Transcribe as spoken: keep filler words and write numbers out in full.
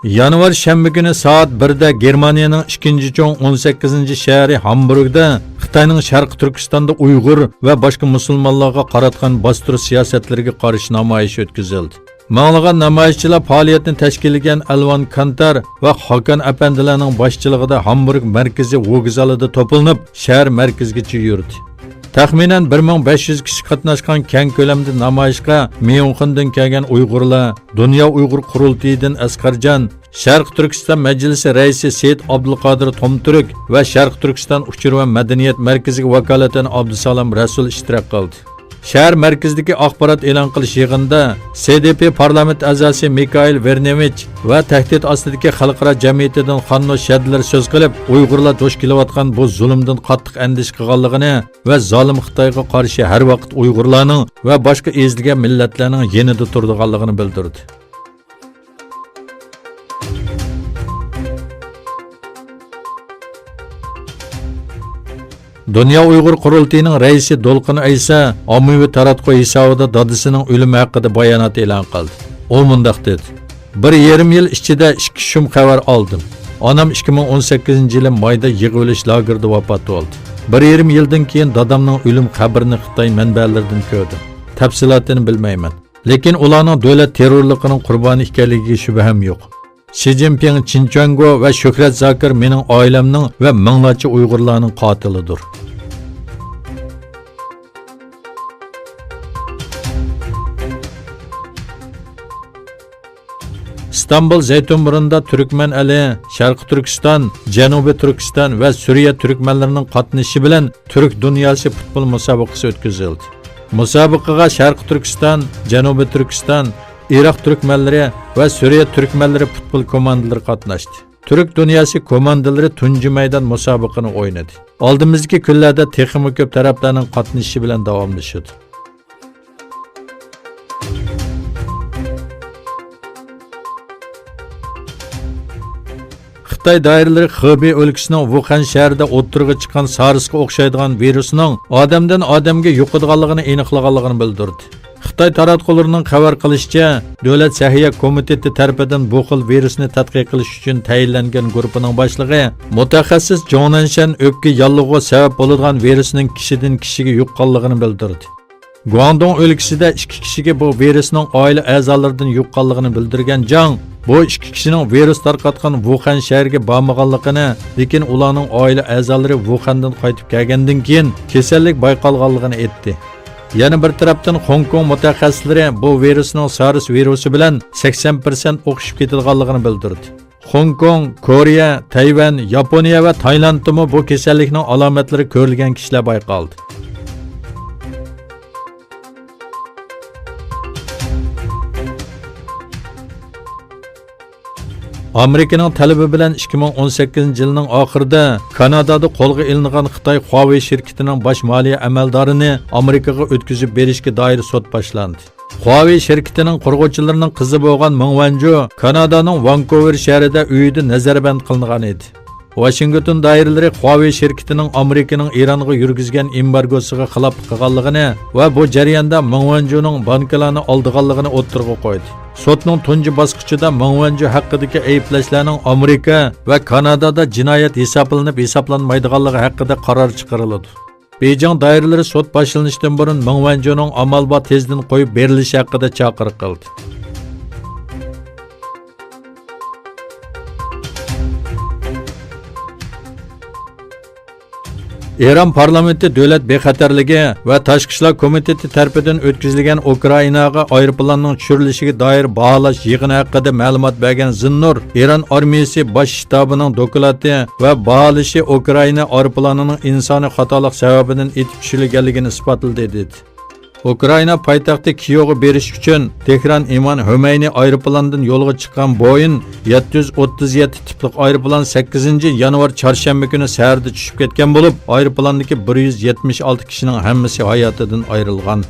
يانۋار شەنبە كۈنى سائەت بىردە گېرمانىيەنىڭ ئىككىنچى چوڭ ئون سەككىزىنچى شەھىرى ھامبۇرگدا خىتاينىڭ شەرقىي تۈركىستاندا ئۇيغۇر ۋە باشقا مۇسۇلمانلارغا قاراتقان باستۇرۇش سىياسەتلىرىگە قارشى نامايىش ئۆتكۈزۈلدى. مىڭلىغان نامايىشچىلار پائالىيەتنى تەشكىللىگەن ئەلۋان كانتار ۋە خاكان ئەپەندىلەرنىڭ باشچىلىقىدا ھامبۇرگ مەركىزىي ۋوگزالىدا توپلىنىپ، شەھەر مەركىزىگىچە يۈردى. تەخمىنەن بىر مىڭ بەش يۈز كىشى قاتناشقان كەڭ كۆلەمدە نامايىشقا ميۇنخېندىن كەلگەن ئۇيغۇرلار، دۇنيا ئۇيغۇر قۇرۇلتىيىدىن ئەسقەرجان، شەرقىي تۈركىستان مەجلىسى رەئىسى سېيىت ئابدۇلقادىر تومتۈرك ۋە شەرقىي تۈركىستان ئۇچۇر ۋە مەدەنىيەت مەركىزىگە ۋاكالىتەن ئابدۇسالام رەسۇل ئىشتىراك قىلدى. شەھەر مەركىزىدىكى ئاخبارات ئېلان قىلىش يىغىنىدا سى دې پې پارلامېنت ئەزاسى مىكائىل ۋېرنېۋىچ ۋە تەھدىت ئاستىدىكى خەلقئارا جەمئىيىتىدىن خاننو شەدىلەر سۆز قىلىپ، ئۇيغۇرلار دۇچ كېلىۋاتقان بۇ زۇلۇمدىن قاتتىق ئەندىشە قىلغانلىقىنى ۋە زالىم خىتايغا قارشى ھەر ۋاقىت ئۇيغۇرلارنىڭ ۋە باشقا ئېزىلگەن مىللەتلەرنىڭ يېنىدا تۇرىدىغانلىقىنى بىلدۈردى. دۇنيا ئۇيغۇر قۇرۇلتىيىنىڭ رەئىسى دولقۇن ئەيسا ئاممىۋى تاراتقۇ ھېسابىدا دادىسىنىڭ ئۆلۈمى ھەققىدە بايانات ئېلان قىلدى. ئۇ مۇنداق دېدى: بىر يېرىم يىل ئىچىدە ئىككى شۇم خەۋەر ئالدىم. ئانام ئىككى مىڭ ئون سەككىزىنچى يىلى مايدا يىغىۋېلىش لاگېرىدا ۋاپات بولدى. بىر يېرىم يىلدىن كېيىن دادامنىڭ ئۆلۈم خەۋىرىنى خىتاي مەنبەلىرىدىن كۆردۈم. تەپسىلاتىنى بىلمەيمەن. لېكىن ئۇلارنىڭ دۆلەت تېررورلۇقىنىڭ قۇربانى ئىكەنلىكىگە شۈبھەم يوق. شى جىنپىڭ، چىن چۈەنگو ۋە شۆھرەت زاكىر مېنىڭ ئائىلەمنىڭ ۋە مىڭلارچە ئۇيغۇرلارنىڭ قاتىلىدۇر. ئىستانبۇل زەيتۇنبۇرنىدا تۈركمەن ئەلى، شەرقىي تۈركىستان، جەنۇبىي تۈركىستان ۋە سۈرىيە تۈركمەنلىرىنىڭ قاتنىشىشى بىلەن تۈرك دۇنياسى پۇتبول مۇسابىقىسى ئۆتكۈزۈلدى. مۇسابىقىگە شەرقىي تۈركىستان، جەنۇبىي تۈركىستان، ئىراق تۈركمەنلىرى ۋە سۈرىيە تۈركمەنلىرى پۇتبول كوماندىلىرى قاتناشتى. تۈرك دۇنياسى كوماندىلىرى تۇنجى مەيدان مۇسابىقىنى ئوينىدى. ئالدىمىزدىكى كۈنلەردە تېخىمۇ كۆپ تەرەپلەرنىڭ قاتنىشىشى بىلەن داۋاملىشىدۇ. خىتاي دائىرىلىرى خېبېي ئۆلكىسىنىڭ ۋۇخەن شەھىرىدە ئوتتۇرىغا چىققان سارسقا ئوخشايدىغان ۋىرۇسنىڭ ئادەمدىن ئادەمگە يۇقىدىغانلىقىنى ئېنىقلىغانلىقىنى بىلدۈردى. خىتاي تاراتقۇلىرىنىڭ خەۋەر قىلىشىچە، دۆلەت سەھىيە كومىتېتى تەرىپىدىن بۇ خىل ۋىرۇسنى تەتقىق قىلىش ئۈچۈن تەيىنلەنگەن گۇرۇپپىنىڭ باشلىقى، مۇتەخەسسىس جوڭ نەنشەن ئۆپكە ياللۇغىغا سەۋەب بولىدىغان ۋىرۇسنىڭ كىشىدىن كىشىگە يۇققانلىقىنى بىلدۈردى. گۇاڭدۇڭ ئۆلكىسىدە ئىككى كىشىگە بۇ ۋىرۇسنىڭ ئائىلە ئەزالىرىدىن يۇققانلىقىنى بىلدۈرگەن جاڭ، بۇ ئىككى كىشىنىڭ ۋىرۇس تارقاتقان ۋۇخەن شەھىرىگە بارمىغانلىقىنى، لېكىن ئۇلارنىڭ ئائىلە ئەزالىرى ۋۇخەندىن قايتىپ كەلگەندىن كېيىن كېسەللىك بايقالغانلىقىنى ئېيتتى. يەنە بىر تەرەپتىن، خوڭكوڭ مۇتەخەسسىسلىرى بۇ ۋىرۇسنىڭ سارس ۋىرۇسى بىلەن سەكسەن پىرسەنت ئوخشىشىپ كېتىدىغانلىقىنى بىلدۈردى. خوڭكوڭ، كورېيە، تەيۋەن، ياپونىيە ۋە تايلاندتىمۇ بۇ كېسەللىكنىڭ ئالامەتلىرى كۆرۈلگەن كىشىلەر بايقالدى. ئامېرىكىنىڭ تەلىپى بىلەن ئىككى مىڭ ئون سەككىزىنچى يىلنىڭ ئاخىرىدا كانادادا قولغا ئېلىنغان خىتاي خۇاۋېي شىركىتىنىڭ باش مالىيە ئەمەلدارىنى ئامېرىكىغا ئۆتكۈزۈپ بېرىشكە دائىر سوت باشلاندى. خۇاۋېي شىركىتىنىڭ قۇرغۇچىلىرىنىڭ قىزى بولغان مېڭ ۋەنجۇ كانادانىڭ ۋانكوۋېر شەھىرىدە ئۆيىدە نەزەربەند قىلىنغان ئىدى. ۋاشىنگتون دائىرىلىرى خۇاۋېي شىركىتىنىڭ ئامېرىكىنىڭ ئىرانغا يۈرگۈزگەن ئېمبارگوسىغا خىلاپلىق قىلغانلىقىنى ۋە بۇ جەرياندا مېڭ ۋەنجۇنىڭ بانكىلارنى ئالدىغانلىقىنى ئوتتۇرىغا قويدى. سوتنىڭ تۇنجى باسقۇچىدا مېڭ ۋەنجۇ ھەققىدىكى ئەيىبلەشلەرنىڭ ئامېرىكا ۋە كانادادا جىنايەت ھېسابلىنىپ ھېسابلانمايدىغانلىقى ھەققىدە قارار چىقىرىلىدۇ. بېيجىڭ دائىرىلىرى سوت باشلىنىشتىن بۇرۇن مېڭ ۋەنجۇنىڭ ئامال بار تېزدىن قويۇپ بېرىلىشى ھەققىدە چاقىرىق قىلدى. ئىران پارلامېنتى دۆلەت بىخەتەرلىكى ۋە تاشقى ئىشلار كومىتېتى تەرىپىدىن ئۆتكۈزۈلگەن ئۇكرائىناغا ئايروپىلاننىڭ چۈشۈرۈلۈشىگە دائىر باھالاش يىغىنى ھەققىدە مەلۇمات بەرگەن زىننۇر ئىران ئارمىيىسى باش شتابىنىڭ دوكلاتى ۋە باھالىشى ئۇكرائىنا ئايروپىلانىنىڭ ئىنسانىي خاتالىق سەۋەبىدىن ئېتىپ چۈشۈرۈلگەنلىكىنى ئىسپاتلىدى، دېدى. ئۇكرائىنا پايتەختى كىيېۋغا بېرىش ئۈچۈن تېھران ئىمام خۆمەينى ئايروپىلانىدىن يولغا چىققان بويىن يەتتە يۈز ئوتتۇز يەتتە تىپلىق ئايروپىلان سەككىزىنچى يانۋار چارشەنبە كۈنى سەھەردە چۈشۈپ كەتكەن بولۇپ، ئايروپىلاندىكى بىر يۈز يەتمىش ئالتە كىشىنىڭ ھەممىسى ھاياتىدىن ئايرىلغان.